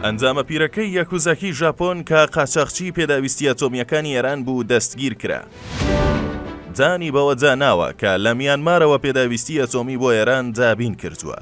ئەندامە پیرەکەی یاکوزاکی ژاپۆن کە قاچاخچی پێداویستییە ئەتۆمییەکانی ئێران بوو دەستگیرکرا. دانی بەوەدا ناوە کە لە میانمارەوە پێداویستی ئەتۆمی بۆ ئێران دابین کردووە.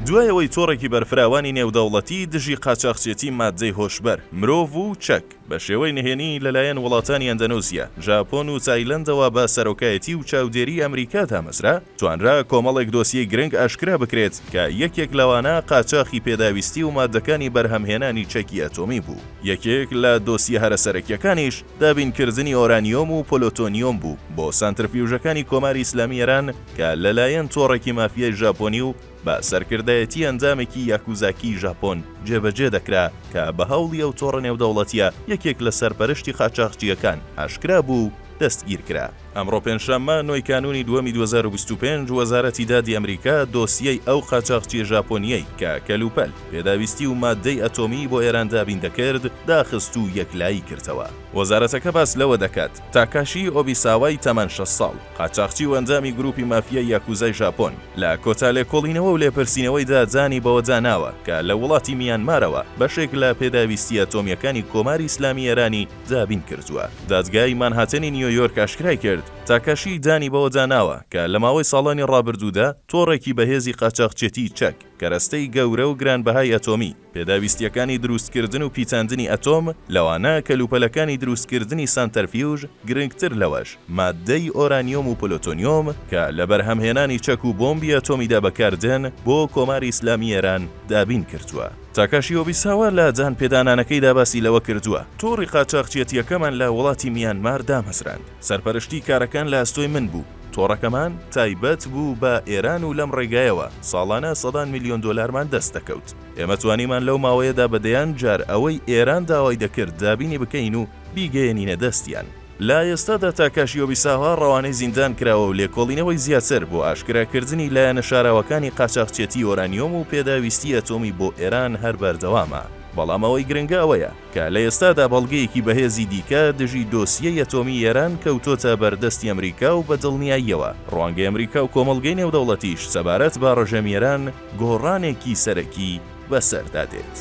دوای ئەوەی تۆڕێکی بەرفراوانی نێودەوڵەتی دژی قاچاخچێتی ماددەی هۆشبەر، مرۆڤ و چەک بە شێوەی نهێنی لەلایەن وڵاتانی ئەندەنوسیا، ژاپۆن و تایلەندەوە بە سەرۆکایەتی و چاودێری ئەمریکا دامەزرا، توانرا کۆمەڵێک دۆسیەی گرنگ ئاشکرا بکرێت کە یەکێک لەوانە قاچاخی پێداویستی و ماددەکانی بەرهەمهێنانی چەکی ئەتۆمی بوو. یەکێک لە دۆسیە هەرە سەرەکییەکانیش دابینکردنی ئۆرانیۆم و پلۆتۆنیۆم بوو بۆ سانترفیوژەکانی کۆماری ئیسلامی ئێران کە لەلایەن تۆڕێکی مافیای ژاپۆنی و بە سەرکردایەتی ئەندامێکی یاکوزاکیی ژاپۆن جێبەجێ دەکرا کە بە هەوڵی ئەو تۆڕە نێودەوڵەتییە یەکێک لە سەرپەرشتی قاچاخچییەکان ئاشکرا بوو و دەستگیرکرا. ئەمڕۆ پێنجشەممە نۆی کانوونی دووەمی 2025 وەزارەتی دادی ئەمریکا دۆسیەی ئەو قاچاخچییە ژاپۆنییەی کە کەلوپەل، پێداویستی و ماددەی ئەتۆمیی بۆ ئێران دابین دەکرد، داخست و یەکلایی کردەوە. وەزارەتەکە باس لەوە دەکات، تاکاشی ئۆبیساوای تەمەن 60 ساڵ، قاچاخچی و ئەندامی گروپی مافیای یاکوزای ژاپۆن، لە کۆتا لێکۆڵینەوە و لێپرسینەوەیدا دانی بەوەدا ناوە کە لە وڵاتی میانمارەوە بەشێک لە پێداویستییە ئەتۆمییەکانی کۆماری ئیسلامی ئێرانی دابین کردووە. دادگای مانهاتنی نیۆیۆرک ئاشکرای کرد، تاکاشی دانی بەوەدا ناوە کە لە ماوەی ساڵانی ڕابردوودا تۆڕێکی بەهێزی قاچاخچێتی چەک، کەرەستەی گەورە و گرانبەهای ئەتۆمی، پێداویستییەکانی دروستکردن و پیتاندنی ئەتۆم، لەوانە کەلوپەلەکانی دروستکردنی سانتەرفیوژ، گرنگتر لەوەش، ماددەی ئۆرانیۆم و پلۆتۆنیۆم کە لە بەرهەمهێنانی چەک و بۆمبی ئەتۆمیدا بەکاردێن، بۆ کۆماری ئیسلامی ئێران دابین کردووە. تاکاشی ئۆبیساوا لە دانپێدانانەکەیدا باسی لەوە کردووە، تۆڕی قاچاخچیەتییەکەمان لە وڵاتی میانمار دامەزراند، سەرپەرشتی کارەکان لە ئەستۆی من بوو، تۆڕەکەمان تایبەت بوو بە ئێران و لەم ڕێگایەوە ساڵانە سەدان ملیۆن دۆلارمان دەست دەکەوت. ئێمە توانیمان لەو ماوەیەدا بە دەیان جار ئەوەی ئێران داوای دەکرد دابینی بکەین و بیگەیەنینە دەستیان. لە ئێستادا تاکاشی ئۆبیساوا ڕەوانەی زیندان کراوە و لێکۆڵینەوەی زیاتر بۆ ئاشکراکردنی لایەنە شاراوەکانی قاچاخچێتی ئۆرانیۆم و پێداویستی ئەتۆمی بۆ ئێران هەر بەردەوامە. بەڵام ئەوەی گرنگە ئەوەیە کە لە ئێستادا بەڵگەیەکی بەهێزی دیکە دژی دۆسیەی ئەتۆمی ئێران کەوتۆتە بەردەستی ئەمریکا و بە دڵنیاییەوە ڕوانگەی ئەمریکا و کۆمەڵگەی نێودەوڵەتیش سەبارەت بە ڕژێمی ئێران گۆڕانێکی سەرەکی بەسەردا دێت.